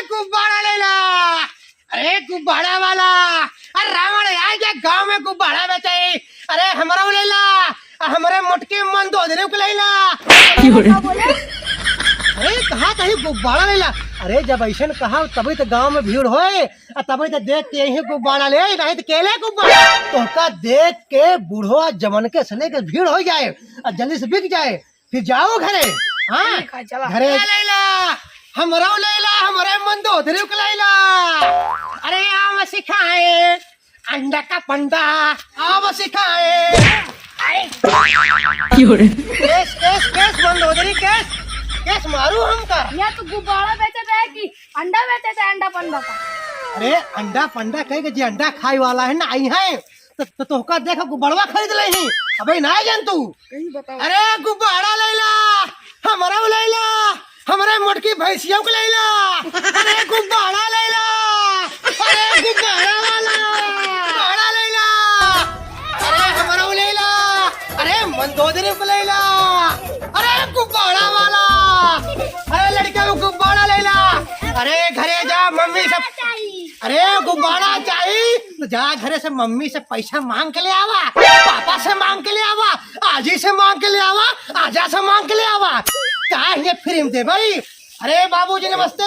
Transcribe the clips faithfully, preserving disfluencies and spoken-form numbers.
गुब्बारा लैला। अरे गुब्बारा वाला, अरे रावण आइ गया गाँव में गुब्बारा बेचे। अरे हमरउ लैला, हमरे मोटकी मंदोदरी क लैला। अरे कहा कहीं गुब्बारा लैला। अरे जब अइसन कहा तबही त गाँव में भीड़ होए, अ तबही त देख के यही गुब्बारा ले, नहीं त केले गुब्बारा। तोहका देख के बूढ़ो जवन के सने के भीड़ होइ जाए, अ जल्दी से बिक जाए। फिर जाओ घरे। हाँ? ठीक है, चला। घरे। ए लैला, हमरउ लैला, हमरे मंदोदरी क लैला। अरे आव सिखाए, अंडा का पंडा, आव सिखाए। अरे। केस, केस, केस, मंदोदरी केस, केस मारू हमका। या तू गुब्बारा बेचत है कि अंडा बेचत है, अंडा पंडा का? अरे अंडा पंडा कहे के जे अंडा खाए वाला है ना, आई है। त, त तोहका देखा गुब्बारवा खरीद लेही। अबे ना जान तू। कहीं बताओ। अरे गुब्बारा लैला, हमरउ लैला, हमरे मोटकी भैंसियउ क लैला। अरे गुब्बारा लैला, अरे गुब्बारा वाला, गुब्बारा लैला, अरे हमरउ लैला, अरे मंदोदरी क लैला, अरे गुब्बारा वाला, अरे लड़का वो गुब्बारा लैला। अरे घरे जा मम्मी सब अरे गुब्बारा चाही तो जा घरे से मम्मी से पैसा मांग के ले आवा, पापा से मांग के ले आवा, आजी से मांग के ले आवा, आजा से मांग के ले आवा। काहे free में दे भाई? अरे बाबूजी नमस्ते।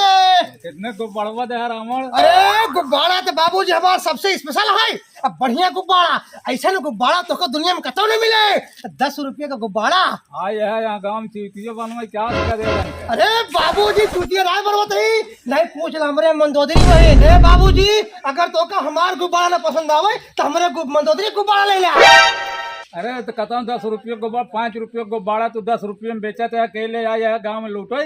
कितने गुब्बारवा दे है रावण? अरे गुब्बारा तो बाबूजी हमार सबसे special है। अब बढ़िया गुब्बारा, अइसन गुब्बारा तोहका दुनिया में कतौ नहीं मिले। दस रुपये का गुब्बारा। हाँ, यह यहाँ गाँव में चूतिया बनवा क्या करे? अरे बाबूजी चूतिया राय बनवत ही। नहीं पूछ ला हमरे मंदोदरी बहिन। ए बाबूजी, अगर तोहका हमार गुब्बारा ना पसंद आवे, त हमरे गु-, मंदोदरी गुब्बारा लैला। अरे, त कतौ दस रुपये गुब्बारा, पाँच रुपये गुब्बारा, तू दस रुपये में बेचत है, के ले आए है गाँव में लूटो।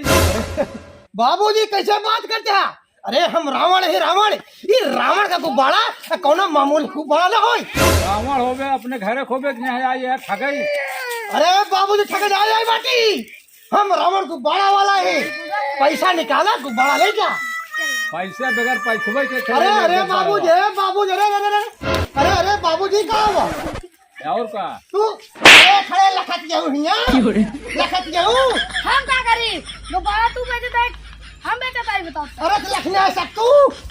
बाबूजी, कैसे बात करत है? अरे, हम रावण ही रावण, ई रावण का गुब्बारा, कौनो मामूली गुब्बारा ना होई। रावण होबे, अपने घरे खोबे, यहाँ आए है ठगई। अरे बाबूजी, ठग जाए, आए बाटी। हम रावण गुब्बारा वाला है, पैसा निकाला, गुब्बारा ले जा। पैसे बगैर पैसवे के खेले अरे, में अरे गुब्बारा बाबूजी, वाला। ए बाबूजी, अरे, अरे, अरे, अरे, अरे बाबूजी, का हुआ? और का? तू, अरे, खड़े लखत गेहूं हिया। क्यों रे? लखत गेहूं। हम का करी? गुब्बारा तू बेचत है, हम बेचत है, बताओ। अरे, तो लखना है सब तू,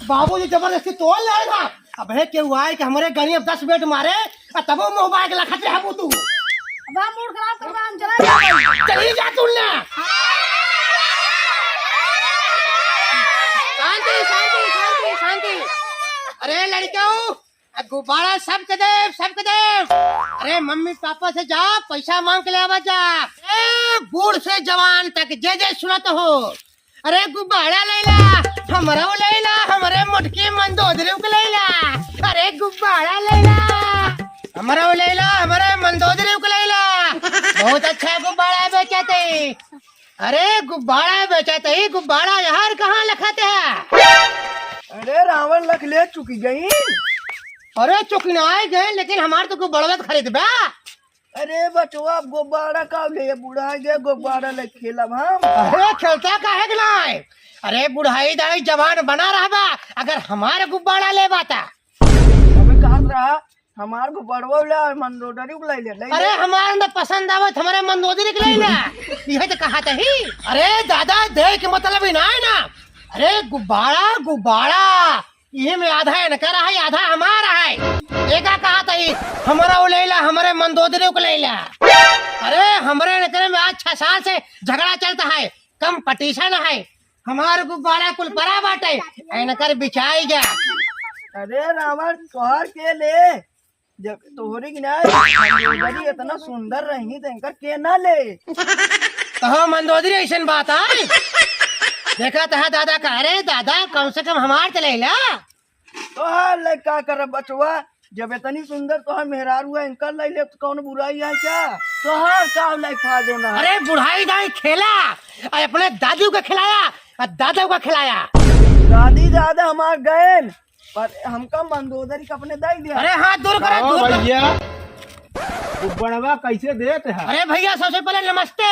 बाबूजी जबरदस्ती तोड़ लाएगा। अबे केहू आए कि हमरे गाड़ी में दस बेट मारे, आ तबो मुंह बाग लखत रहबू तू। अब हम मूड खराब कर रहा, हम चला जाएंगे। चली जा तू ना। शांति, शांति, शांति, शांति। अरे लड़कियों, आ गुब्बारा सबके देब, सबके देब। अरे मम्मी पापा से जा, पैसा मांग के ले आवा जा। ए बूढ़ से जवान तक जे जे सुनत हो, अरे गुब्बारा लैला, हमरउ लैला, हमरे मोटकी मंदोदरी क लैला। अरे गुब्बारा लैला, हमरउ लैला, हमरे मंदोदरी क लैला। बहुत अच्छा गुब्बारा बेचत है। अरे गुब्बारा बेचत है, गुब्बारा यार कहाँ लखत है? अरे रावण लख ले चुकी गई। अरे चुकी ना आए गए, लेकिन हमार तो गुब्बारा खरीदबा। अरे बचवा, अब गुब्बारा का ले, बुढ़ा गया, गुब्बारा ले खेलब हम। अरे खेलता काहे के नाय? अरे बुढ़ाई दाई जवान बना रहबा, अगर हमार गुब्बारा लेबा ता। अबे कहत रहा, हमार गुब्बारवा ले, मंदोदरी क ले ले, ले अरे ले। हमार न पसंद आवत, हमरे मंदोदरी क ले ले। यह तो कहा था ही। अरे दादा, दे के मतलब ही ना है ना। अरे गुब्बारा, गुब्बारा। इहे में आधा इनकर है, आधा हमार है। एका कहा तई, हमरउ लैला, हमरे मंदोदरी क लैला। अरे, हमरे इनकरे में आज छह साल से झगड़ा चलत है, competition है। हमार गुब्बारा कुल परा बाटे, इनकर बिचाई गया। अरे रावण, तोहर के ले, जब तोहरी की ना मंदोदरी इतना सुंदर रही तो इनकर के ना ले। तो हाँ, मंदोदरी अइसन बात है। देखा तो है दादा का, अरे दादा, कम से कम हमार तो लैला। तोहार ले का करब बचवा, जब इतनी सुंदर तोहार मेहरारू है, इनकर ले ले तो कौन बुराई है क्या? तोहार का ले खा देना है? अरे बुढ़ाई दाई खेला, आ अपने दादू का खिलाया, आ दादा का खिलाया। दादी दादा हमार गए, पर हमका मंदोदरी का अपने दे दिया। अरे हाथ दूर करो, कहो दूर करो। भैया, गुब्बारवा कैसे देत है? अरे भैया, सबसे पहले नमस्ते।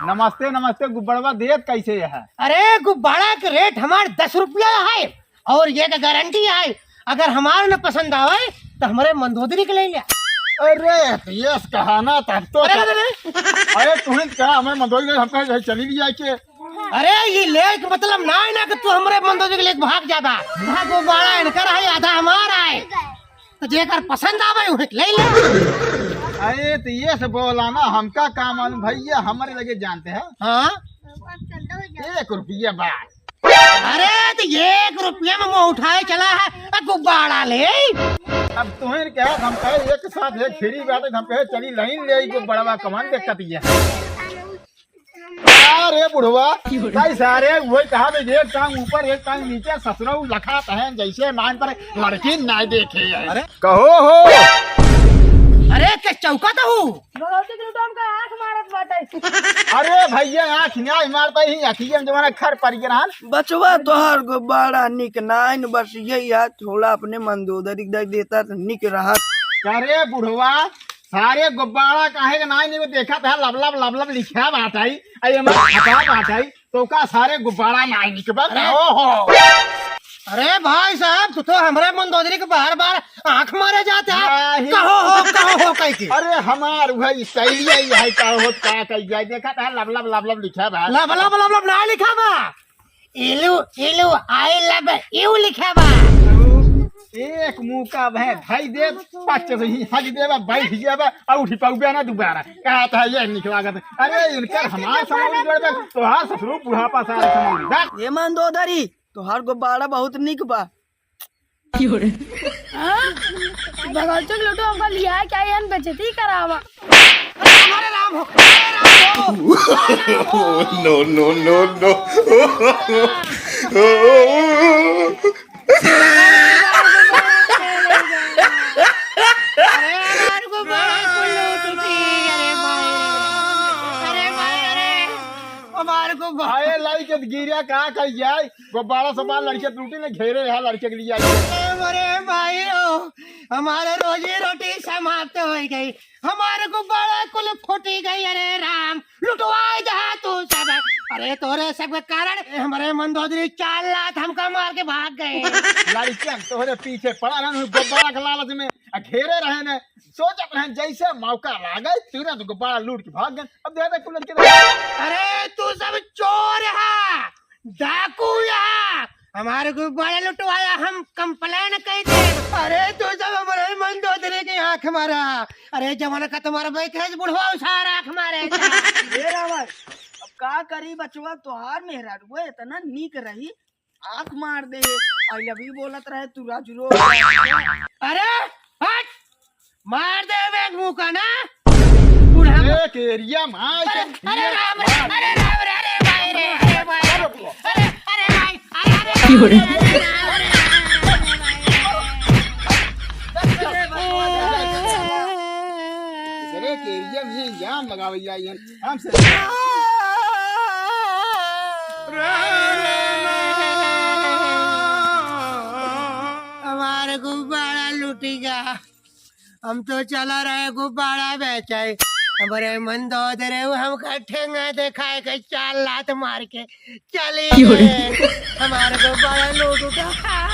नमस्ते, नमस्ते। गुब्बारवा देत कैसे है? अरे गुब्बारा के रेट हमार दस रुपया है और ये का गारंटी है, अगर हमार न पसंद आवे तो हमरे मंदोदरी के ले लिया। अरे यस कहा ना, तब तो अरे, अरे, अरे। अरे तुहिन कहा हमें मंदोदरी के, हमका चली भी जाए के। अरे, ये लेक मतलब ना है ना कि तू हमरे मंदोदरी के लेके भाग जाबा। भागो बाड़ा इनकर है, आधा हमार है। तो जेकर पसंद आवे, उहे के ले ले। अरे, तो ये से बोला ना, हमका का मालूम भैया, हमरे लगे जानते हैं। हाँ? एक रुपया बा। अरे, तो एक रुपया में मुँह उठाए चला है, आ गुब्बारा ले। अब तुहें कहे, हम कहे एक साथ एक फ्री बात है, हम कहे चली लाइन ले आई गुब्बारा, कमान दिक्कत ये है। अरे बुढ़वा, भाई सारे वही कहा भी एक टांग ऊपर एक टांग नीचे, ससुरऊ लखात हैं जैसे मान पर लड़की ना देखे हैं। अरे कहो हो। अरे के चौका तो हूँ। भगवती के लुटाम का आँख मारत बाटे। अरे भैया आँख ना मारता ही, अखियन जमाना खर पर गिरहन। बचवा तोहर गुब्बारा निक नाइन, बस यही है थोड़ा अपने मंदोदरी दे देता तो निक रहत। अरे बुढ़वा, सारे गुब्बारा काहे के नाई नहीं देखत है, लब लब लब लब लिखा बाटाई, आई एमा फटा बाटाई, तो का सारे गुब्बारा नाई निकबा? अरे, ओहो। अरे भाई साहब, तू तो हमरे मंदोदरी के बार बार आँख मारे जाते हैं। नहीं। कहो हो, कहो हो कह के। अरे हमार वही शैली है, यही का होत का कह जाए, देखत है लब लब लब लब लिखा बा। लब लब लब लब ना लिखा बा, इलू, इलू, I love you लिखा बा। एक मुका भय भाई दे, पच्चीस ही हज देबा, बैठ जाबा, और उठी पाउबे ना दोबारा। कहत है ये निकला गत। अरे इनकर हमार समझ जोड़ दे, तोहार ससुरो बुढ़ापा सारे समझ। ये मंदोदरी, तोहार गुब्बारा बहुत निक बा। हाँ? भगवती के लुटो हमका लिया क्या, ये हम बेइज्जती करावा। अरे राम हो, अरे राम हो। No, no, no, no। अरे हमार गुब्बारा कुल लूट उठी, अरे भाई। अरे भाई, अरे। हमार गुब्बारा। अरे लाई के गिरिया का कह जाए? गुब्बारा से बाहर लड़के टूटी ने घेरे रहा लड़के के लिए आई। अरे भाई ओ, हमारे रोजी रोटी समाप्त हो गई। हमारे गुब्बारा कुल फूटी गई। अरे राम, लुटवाए दहा तू सब। अरे तोरे सब के कारण हमारे मंदोदरी चार लात हमका मार के भाग गए। लड़कियन तोहरे पीछे पड़ा रहन गुब्बारा के लालच में, आ घेरे रहन, सोचत रहन जैसे मौका लागे तुरंत गुब्बारा लूट के भाग गए। अब दे दे कुल लड़के। अरे तू सब चोर है, डाकू है, हमारे गुब्बारा लुटवाया, हम complain कह दे। अरे तू सब हमारे मंदोदरी के आँख मारा। अरे जवान का तुम्हारा भाई कहे बुढ़वा उसार आँख मारे। ए रावण, अब का करी बचवा, तोहार मेहरारू इतना नीक रही, आँख मार दे। I love you बोलत रहे तू राजू रो। अरे हट, मार दे बे मुँह का ना। बुढ़ा अरे केरिया मार अरे, के अरे राम रे, अरे राम रे, अरे भाई रे, अरे भाई, अरे, अरे भाई, अरे, अरे, क्यों रे? अरे, अरे, अरे, अरे, अरे, अरे, अरे, अरे, केरिया में जान लगावे जाई है। हमसे हमार गुब्बारा लूटी गा। हम तो चला रहे गुब्बारा बेचे। हमरे मंदोदरी हमका ठेंगा देखाए के चार लात मार के चली क्यों रे? गए। हमार गुब्बारा लूट उठा।